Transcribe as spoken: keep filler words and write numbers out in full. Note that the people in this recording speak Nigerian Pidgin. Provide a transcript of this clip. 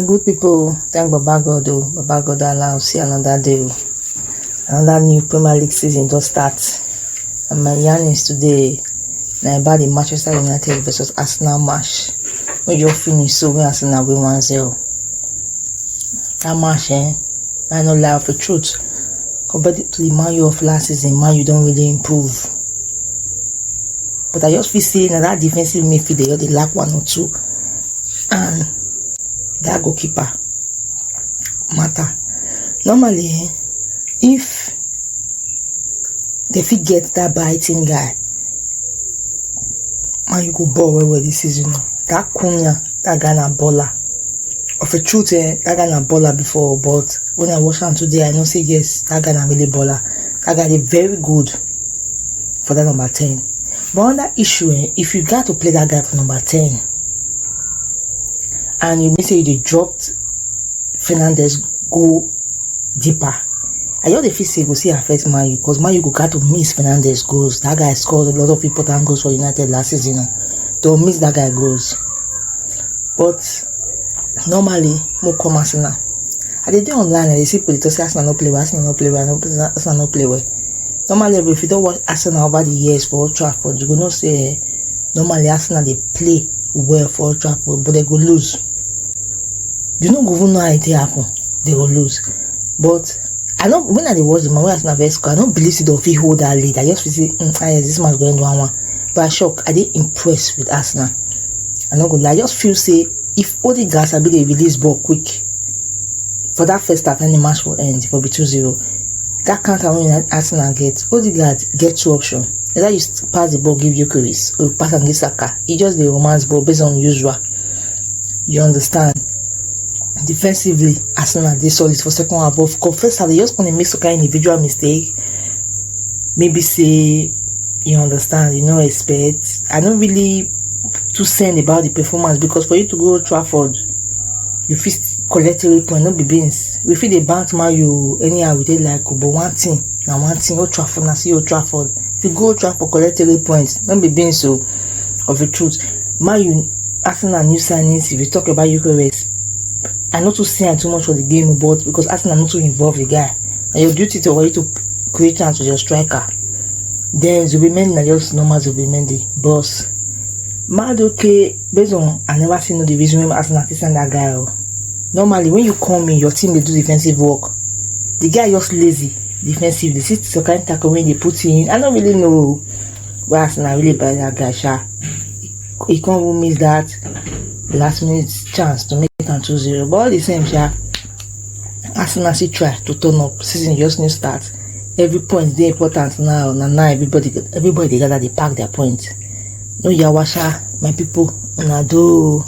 Good people, thank Baba God o. Baba God allow see another day o. Another new Premier League season don start. And my yarnings today na about the Manchester United versus Arsenal match wey just finish so, wey Arsenal win one zero. That match, eh, I no lie, of the truth, compared to the Man U of last season, Man U don really improve. But I just feel say na that defensive midfield dey just dey lack one or two, and that goalkeeper matter. Normally, eh, if they fit get that biting guy, Man U go ball well well this season. That Cunha, that guy na baller. Of a truth, eh, that guy na baller before, but when I watch am today, I know say yes, that guy na really baller. That guy dey very good for that number ten. But another issue, eh, if you got to play that guy for number ten, and you mean say you dey drop Fernandes go deeper, I just dey feel say e go still affect Man U, 'cause Man U go got to miss Fernandes goals. That guy scored a lot of important goals for United last season o. They'll miss that guy goals. But normally, mo come Arsenal. I dey dey online, I dey see people dey talk say Arsenal no play well, Arsenal no play well, Arsenal no play well. Normally, if you don watch Arsenal over the years for Old Trafford, you go know say, eh, normally Arsenal dey play well for Old Trafford, but they go lose. You no go even know how e take happen. They go lose. But I no, when I dey watch the match, when Arsenal first score, I no believe say they fit hold that lead. I just feel say, mm, ah, yes, this match go end one one. But I shock. I dey impressed with Arsenal. I no go lie. I just feel say if Odegaard sabi dey release ball quick for that first half, any match will end, for be two zero. That counter when Arsenal get, Odegaard get two options. Either you s- pass the ball give Gyökeres, or you pass and give Saka. He just dey romance ball based on usual. You understand? Defensively, Arsenal dey solid for second half, but for first half, they just gonna make some kind individual mistake. Maybe say, you understand, you no expect. I no really too send about the performance, because for you to go Old Trafford, you fit collect three points, no be beans. We fit dey bounce Man U anyhow we dey like, but one thing na one thing. Old Trafford na see Old Trafford. If you go Old Trafford collect three points, no be beans o. Of the truth, Man U, Arsenal new signings, if you talk about Gyökeres, I no too see am too much for the game, but because Arsenal no too involve the guy, na your duty to, for you to create chance with your striker. Then Zubimendi na just normal Zubimendi, boss. Madueke, based on, I never see no the reason why Arsenal fit send that guy o. Normally, when you come in, your team dey do defensive work. The guy just lazy defensively. See some kind tackle wey they put in. I no really know why Arsenal really buy that guy, sha. He can't even miss that last minute chance to make it on two zero. But all the same, sha, Arsenal still try to turn up. Season just new start. Every point dey important now. Na now everybody, everybody dey gather dey pack their point. No yawa sha, my people. Una do.